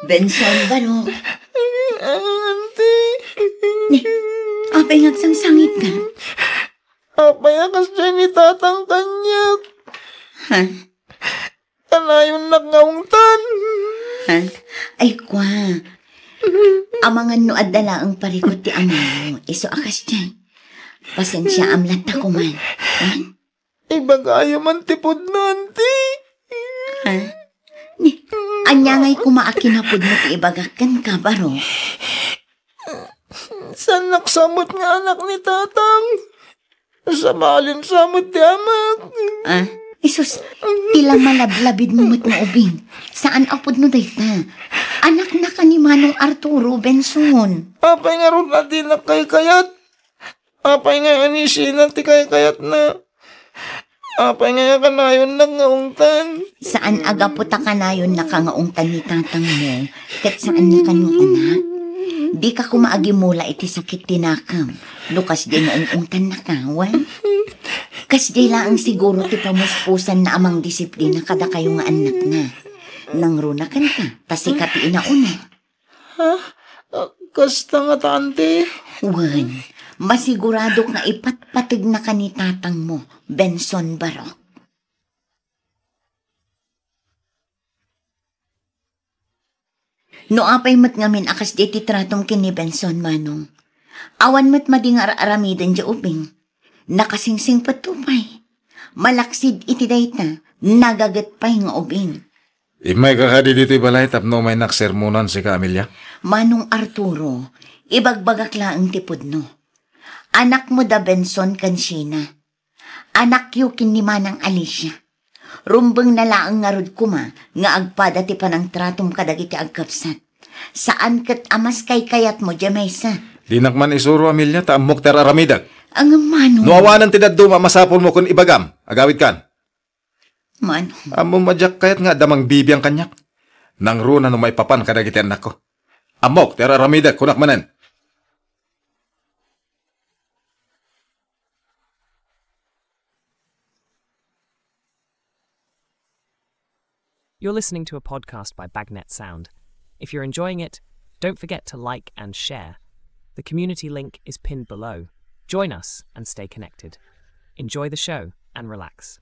Benson, Barok. Auntie. Ni, apay nga agsangsangitka? Apay a kasdiay ni Tatang kaniak? Ha? Kanayonnak nga ungtan. Ha? Ay, kua. Amangan no adda laeng parikut ti amamo, isu a kasdiay. Pasensiaam latta koman. Wen? Ibagayo man ti pudno, Auntie. Ha? Ni, ania ngay koma a kinapudno ti ibagak kenka, Barok? Saannak sa met nga anak ni Tatang. Sabalin sa met ti amak. Ah, isus, ti la malablabidmo met nga ubing. Saan a pudno dayta. Anaknaka ni Manong Arturo, Benson. Apay ngarud a dinak kaykayat? Apay nga anisina ti kaykayatna? Apay nga kanayonnak nga ungtan? Saan a gapu ta kanayonnaka nga ungtan ni tatangmo, ket saannaka nga anak? Dika koma agimula iti sakit ti nakem, no kasdiay nga ung-ungtannaka, wen? Kasdiay laeng siguro ti pamuspusanna a mangdisiplina kadakayo nga annakna. Nangruna kenka, ta sika ti inauna. Ha? Ah, kasta ngata, Auntie? Wen, masiguradok nga ipatpategnaka ni tatangmo, Benson Barok. No apay met ngamin a kasdiay ti tratom ken ni Benson, Manong, awan met madi nga ar-aramiden diay ubing. Nakasingsingpetto pay. Malaksid iti dayta, nagaget pay nga ubing. Immayka kadi ditoy balay tapno umaynak sermonan sika, Amelia? Manong Arturo, ibagbagak laeng ti pudno. Anakmo da Benson ken Sheena. Anakyo ken ni Manang Alicia. Rumbengna laeng ngarud koma nga agpada ti panangtratom kadagiti agkabsat. Saan ket a maskaykayatmo diay maysa. Dinak man isuro, Amelia, ta ammok ti ar-aramidek. Ngem, Manong. No awanen ti dadduma a masapulmo ken ibagam, agawidkan. Manong. Ammom a diak kayat nga adda mangbibiang kaniak. Nangruna no maipapan kadagiti annakko. Ammok ti ar-aramidek, kunak manen. You're listening to a podcast by Bagnet Sound. If you're enjoying it, don't forget to like and share. The community link is pinned below. Join us and stay connected. Enjoy the show and relax.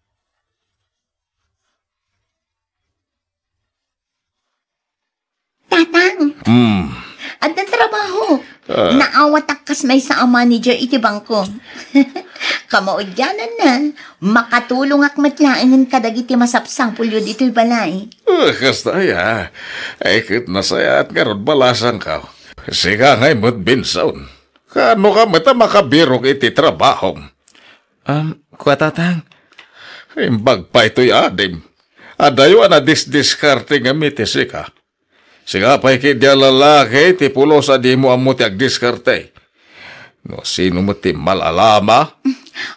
Tatang! Hmm. Adda trabaho. Ah. Naawatak kas maysa a manager iti bangko. Kamaudiananna, makatulongak met laengen kadagiti masapsapulyo ditoy balay. Ah, kasta aya. Ay, ket nasayaat ngarud balasangko. Sika ngay met, Benson. Kaano ka met a makabirok iti trabahom? Um, kua, Tatang. Imbag pay toy adim. Adayo a nadisdiskarte ngem iti sika. Sika pay ketdi a lalaki ti pulos a dimo ammo ti agdiskarte. No sino met ti mal-alama?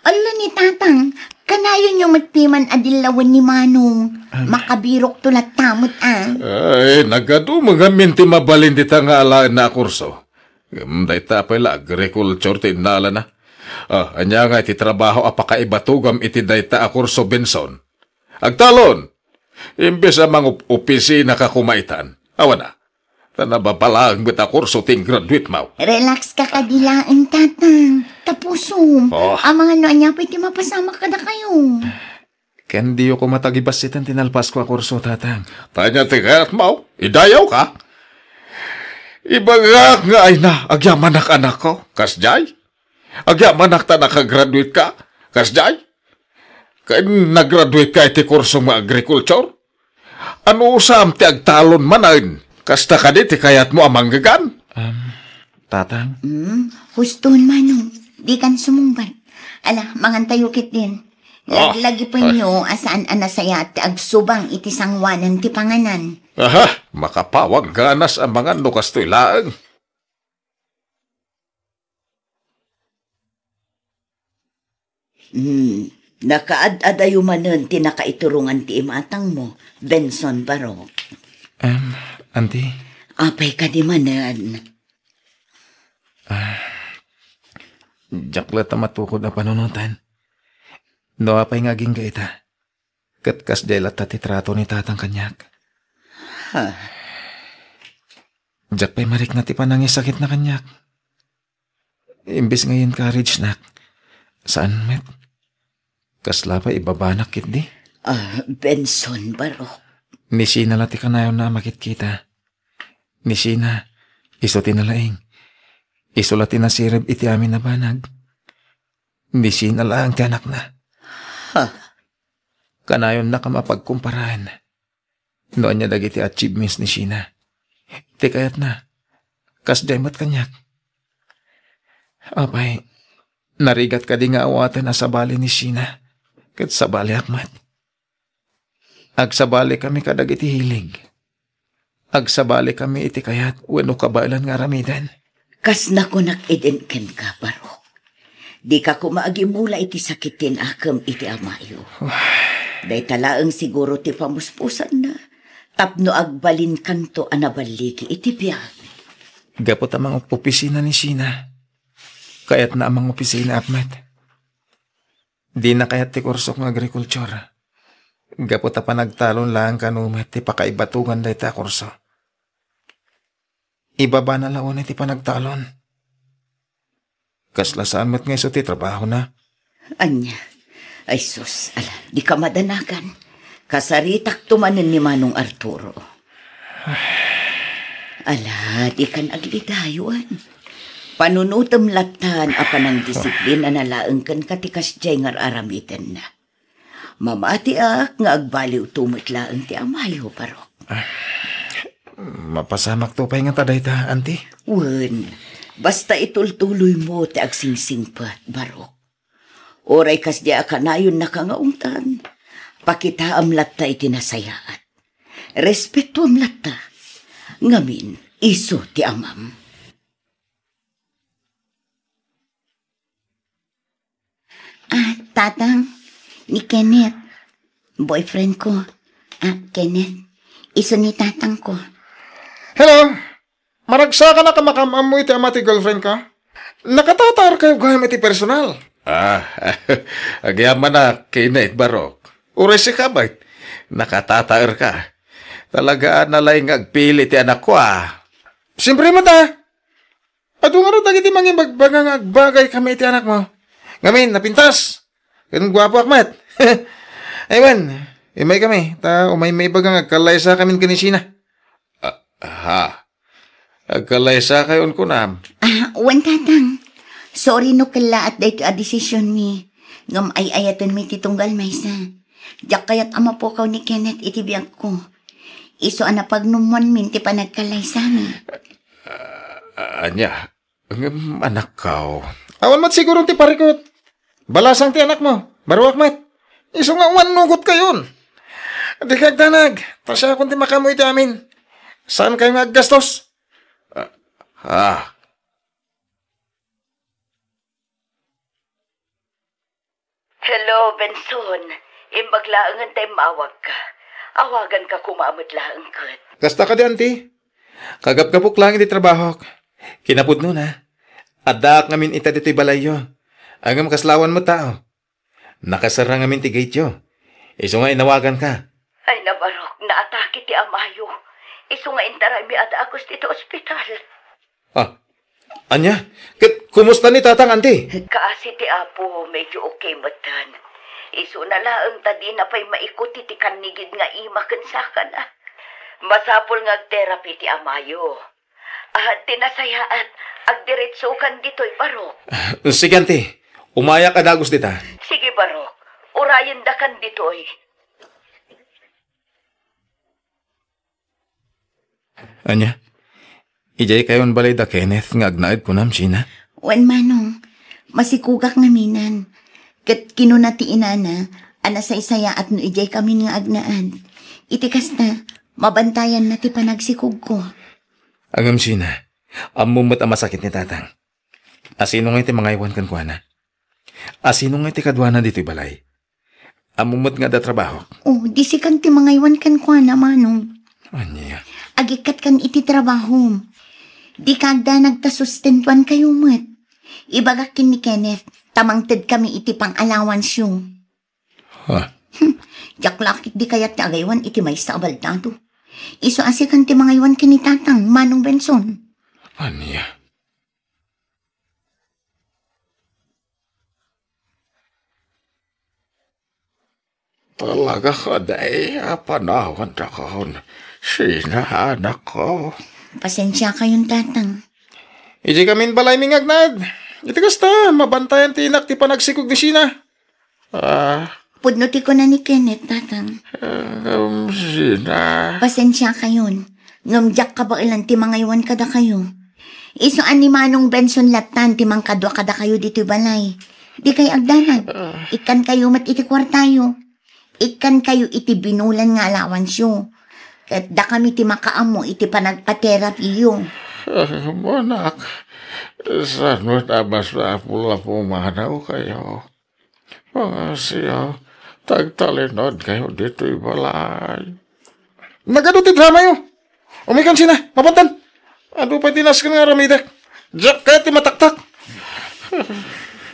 Ala ni Tatang, kanayonyo met piman a dillawen ni Manong. Makabirokto latta met, a. Ay, nagadu met ngamin ti mabalin dita nga alaenna a kurso. Ngem dayta pay la agriculture ti innalana. Ah, ania nga iti trabaho a pakaibatugam iti dayta a kurso, Benson? Agtalon! Imbes a mangopisina ka koma itan. Awan a. Ta nababalaeng met a kurso ti graduate mo. Relax ka kadi laeng, Tatang. Tapusom. Oh. Amangan no ania pay ti mapasamak kadakayo. Ken diyo koma tagibassiten ti nalpasko a kurso, Tatang. Ta ania ti kayatmo? Idayaw ka? Ibagak nga ay na, agyamanak, anakko. Kasdiay? Agyamanak ta nakagraduate ka? Kasdiay? Ken nagraduate ka iti kurso nga agriculture? Anusam ti agtalon manen? Kasta kadi ti kayatmo a manggegan? Um, Tatang? Hmm, huston, Manong. Dikan sumungbat. Ala, mangantayo ketdin. Ah, laglagipenyo a saan a nasayaat ti agsubang iti sangoanan ti panganan. Aha, makapawag ganas a mangan no kastoy laeng. Hmm, nakaad-adayo manen ti nakaiturongan ti imatangmo, Benson Barok. Em, Auntie? Apay kadi manen? Ah, diak latta matukod a panunoten. No apay nga agingga ita, ket kasdiay latta ti trato ni Tatang kaniak. Ha? Diak pay marikna ti panangisakitna kaniak. Imbes nga i-encourage-nak, saan met. Kasla pay ibabanak ketdi. Ah, Benson Barok. Ni Sheena la ti kanayonna a makitkita. Ni Sheena, isu ti nalaing. Isu la ti nasirib iti amin a banag. Ni Sheena laeng ti anakna. Ha? Kanayonnaka a pagkumparaen no ania dagiti achievements ni Sheena. Ti kayatna, kasdiay met kaniak. Apay, narigat kadi nga awaten a sabali ni Sheena, ket sabaliak met. Agsabalikami kadagiti hilig. Agsabalikami iti kayat wenno kabaelan nga aramiden. Kas nakunak idin kenka, Barok. Dika koma agimula iti sakit ti nakem iti amayo. Dayta laeng siguro ti pamuspusanna tapno agbalinkanto a naballigi iti biag. Gapu ta mangopisina ni Sheena. Kayatna a mangopisinaak met. Dina kayat ti kursok nga agrikultura. Gapu ta panagtalon laeng kano met ti pakaibatugan dayta a kurso. Ibabana la unay ti panagtalon. Kasla saan met nga isu ti trabahona. Ania? Ay sus, ala, dika madanagan. Kasaritakto manen ni Manong Arturo. Ala, dikan aglidayon. Panunotem lattan a panangdisiplina na laeng kenka ti kasdiay nga ar-aramidenna. Mamatiak nga agbaliwto met laeng ti amayo, Barok. Ah, mapasamakto pay ngata dayta, Auntie? Wen, basta itultuloymo ti agsingsingpet, Barok. Uray kasdiay a kanayonnaka nga ungtan, pakitaam latta iti nasayaat. Respetoam latta. Ngamin, isu ti amam. Ah, Tatang, ni Kenneth. Boyfriend ko. Ah, Kenneth. Isu ni Tatang ko. Hello! Maragsakanak a makaam-ammo iti ama ti girlfriend ka? Nakatataer kayo gayam iti personal. Ah, agyamanak, Kenneth Barok. Uray sika met, nakatataer ka. Talaga a nalaing nga agpili ti anakko, ah. Siyempre met, ah. Adu ngarud dagiti mangibagbaga nga agbagay kami iti anakmo. Ngamin, napintas. Ken guapoak met. Ay, wen, immay kami, ta umay maibaga nga agkallaysakamin ken ni Sheena. Ah, ha. Agkalaysakayon kunam? Ah, wen, Tatang. Sorry no kellaat daytoy a desisionmi. Ngem ay-ayatenmi ti tunggal maysa. Diak kayat a mapukaw ni Kenneth iti biagko. Isu a napagnumoanmin ti panagkalaysami. Ah, ania? Ngem, anakko, awan met siguron ti parikut. Balasang ti anakmo, baruak met. Isu nga awan nugotkayon. Dika agdanag, ta siakon ti makaammo iti amin. Saankayo nga aggastos. Ah, ah. Hello, Benson. Imbag laengen ta immawagka. Awaganka koma met laeng ket. Kasta kadi, Auntie? Kagapgapok laeng iti trabahok. Kinapudnona, addaak ngamin ita ditoy balayyo. Ngem kasla awan met tao. Nakasarra ngamin ti gateyo. Isu nga inawaganka. Ay, nabarok, naatake ti amayo. Isu nga intaraymi a dagus ditoy ospital. Ah, ania? Ket kumusta ni Tatang, Auntie? Kaasi ti Apo, medyo okay metten. Isuna laeng ta dina pay maikut iti kannigid nga ima ken sakana. Masapul nga ag-therapy ti amayo. Ah, ti nasayaat, agdiretsokan ditoy, Barok. Sige, Auntie. Umayak a dagus dita. Sige, Barok. Urayendakan ditoy. Ania? Idiay kayon balay da Kenneth nga agnaed kunam, Sheena? Wen, Manong, masikugak ngaminan. Ket kinuna ti inana a nasaysayaat no idiay kamin nga agnaed. Iti kasta, mabantayanna ti panagsikugko. Ngem, Sheena, ammom met a masakit ni Tatang. Asino ngay ti mangaywan kenkuana? Asino ngay ti kaduana ditoy balay? Ammom met nga adda trabahok? Oh, di sikan ti mangaywan kenkuana, Manong. Ania? Agikkat kan iti trabahom. Dika agdanag ta sustentuankayo met. Ibagak ken ni Kenneth, ta mangtedkami iti pang-allowanceo. Ha? Hmm, diak la ketdi kayat ti agaywan iti maysa a baldado. Isu a sikan ti mangaywan ken ni Tatang, Manong Benson. Ania? Talaga kadi a panawan dakon, Sheena, anakko. Pasensiakayon, Tatang. Idiay kamin balaymi nga agnaed. Iti kasta, mabantayan ti inak ti panagsikog ni Sheena. Ah. Pudno ti kuna ni Kenneth, Tatang. Ah, um, Sheena. Pasensiakayon. Ngem diak kabaelan ti mangaywan kadakayo. Isu a ni Manong Benson lattan ti mangkadua kadakayo ditoy balay. Dikay agdanag. Ah. Ikkankayo met iti kuartayo. Ikkankayo iti binulan nga allowanceo. Ket dakami ti makaammo iti panagpaterapyo. Ah, anak, saan met a masapul a pumanawkayo? Pangasiyo, ta agtalinaedkayo ditoy balay. Nagadu ti dramayo. Umaykan, Sheena, mapantan. Adu pay ti nasken nga aramidek. Diak kayat ti mataktak.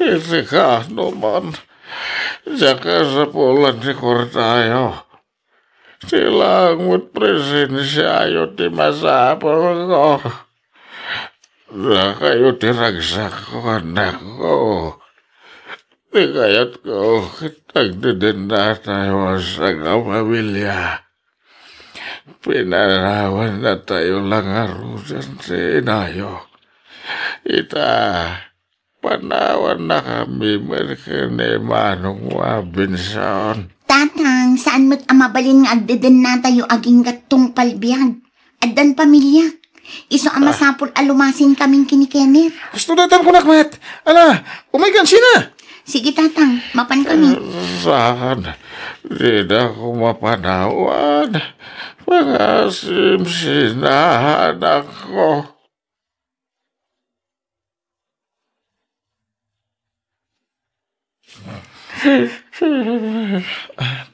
Iti kaano man, diak kasapulan ti kuartayo. Ti laeng met presensiayo ti masapulko. Dakayo ti ragsakko, anakko. Ti kayatko ket agdedennatayo a sangapamilia. Pinanawannatayo la ngaruden ti inayo. Ita, panawannakami met ken ni Manong Robinson. Tatang, saan met a mabalin nga agdedennatayo agingga tungpal biag? Addan pamiliak. Isu a masapul a lumasin kamin ken ni Kenneth. Husto dayta kunak met. Ala, umaykan, Sheena. Sige, Tatang. Mapan kami. Saan? Dida ko mapanawan. Pangasim, Sheena, anakko.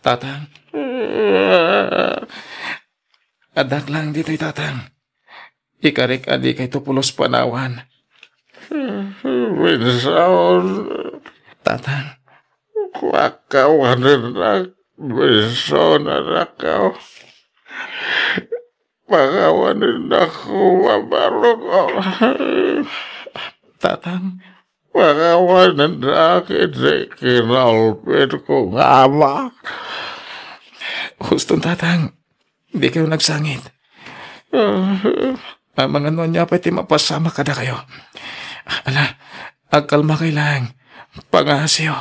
Tatang. Addak lang ditoy, Tatang. Ikarik a dikayto pulos panawan. Benson. Tatang. Pakawanenak, Benson, anakko. Pakawanenak, mabarok. Tatang. Pakawanenak iti kinaulpitko nga ama. Huston, Tatang. Dikayo nagsangit. Amangan no ania pay ti mapasamak kadakayo. Ala, agkalmakay laeng. Pangaasim.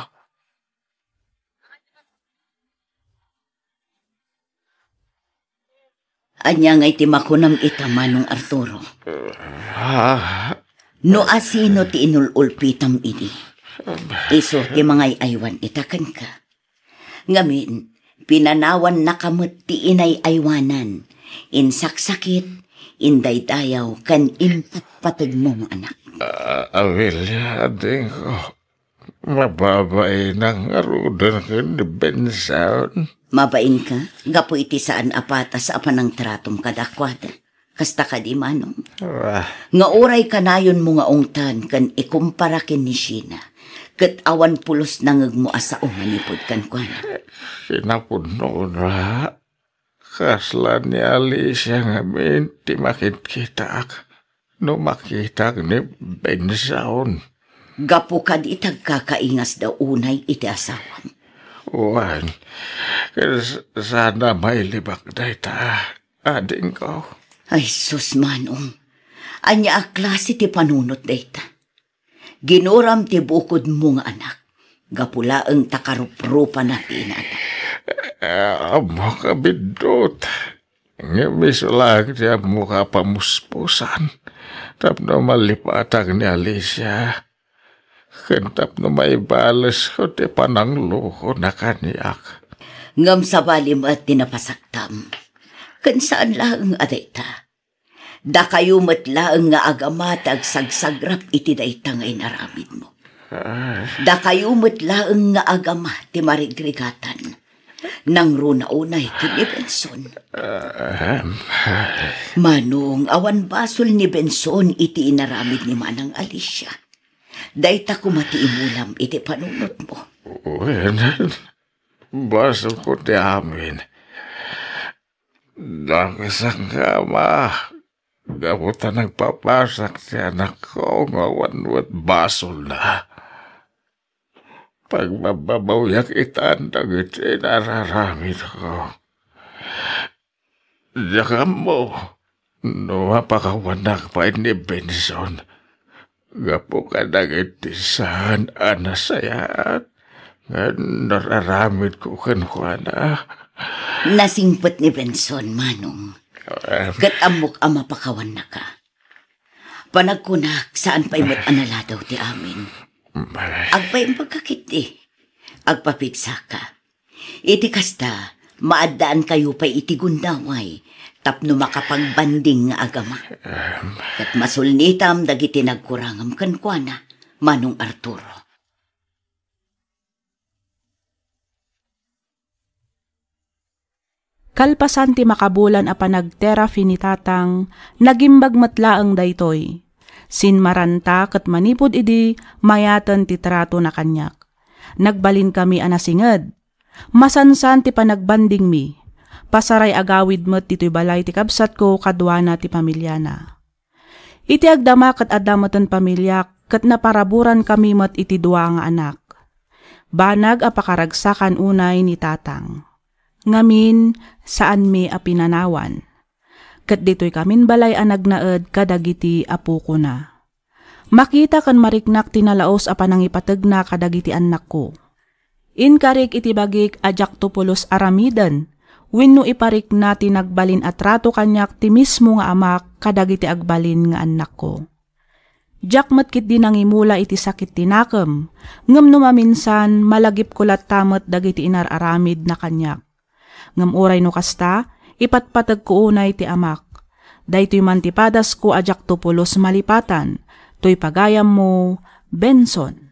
Ania ngay ti makunam ita, Manong Arturo? Ah. No asino ti inul-ulpitam idi, isu ti mangay-aywan ita kenka. Ngamin, pinanawannaka met ti inay-aywanan, insaksakit, indaydayaw, ken impatpategmo nga anak. Ah, Amelia, adingko. Mababainka ngaruden ken ni Benson? Mabainka, gapu iti saan a patas a panangtratom kadakuada. Kasta kadi, Manong? Ah. Nga uray kanayonmo nga ungtan ken ikumpara ken ni Sheena, ket awan pulos nangegmo a sao manipud kenkuana. Kinapudnona, kasla ni Alicia ngamin ti makitkitaak no makitak ni Benson. Gapu kadi ti agkakaingasda unay iti asawam? Wen, kas-, sana mailibak dayta, adingko. Ay sus, Manong. Ania a klase ti panunot dayta? Ginuram ti bukodmo nga anak, gapu laeng ta karuprupana ti inana. Ah, ammok a biddut. Ngem isu laeng ti ammok a pamuspusan tapno malipatak ni Alicia, ken tapno maibalesko ti pananglokona kaniak. Ngem sabali met ti napasaktam. Ken saan laeng a dayta. Dakayo met laeng nga agama ti agsagsagrap iti dayta nga inaramidmo. Ah. Dakayo met laeng nga agama ti marigrigatan. Nangruna unay ken ni Benson. Ahem. Manong, awan basol ni Benson iti inaramid ni Manang Alicia. Dayta koma ti imulam iti panunotmo. Wen, basolko ti amin. Nakasanka, Ama, gapu ta nagpapasak ti anakko nga awan met basolna. Pagbabbabawiak itan dagiti inararamidko. Diak ammo no mapakawanak pay ni Benson gapu kadagiti saan a nasayaat nga nararamidko kenkuana. Nasingpet ni Benson, Manong. Em. Ket ammok a mapakawannaka. Panagkunak, saan pay met a naladaw ti amin. Em. Agpaimbagka ketdi. Agpapigsaka. Iti kasta, maaddaankayo pay iti gundaway tapno makapagbanding nga agama. Em. Ket masulnitam dagiti nagkurangam kenkuana, Manong Arturo. Kalpasan ti makabulan a panagterapi ni Tatang, nagimbag met laeng daytoy. Sinmaranta ket manipud idi, mayaten ti tratona kaniak. Nagbalinkami a nasinged. Masansan ti panagbandingmi. Pasaray agawid met ditoy balay ti kabsatko kaduana ti pamiliana. Iti agdama ket adda meten pamiliak ket naparaburan kami met iti dua nga anak. Banag a pakaragsakan unay ni Tatang. Ngamin, saanmi a pinanawan. Ket ditoy kamin balay a nagnaed kadagiti apokona. Makita ken mariknak ti nalaus a panangipategna kadagiti annakko. Inkarik iti bagik a diakto pulos aramiden, wenno iparikna ti nagbalin a trato kaniak ti mismo nga amak kadagiti agbalin nga annakko. Diak met ketdi nangimula iti sakit ti nakem, ngem no maminsan, malagipko latta met dagiti inar-aramidna kaniak. Ngem uray no kasta, ipatpategko unay ti amak. Daytoy man ti padasko a diakto pulos malipatan, toy pagayammo, Benson.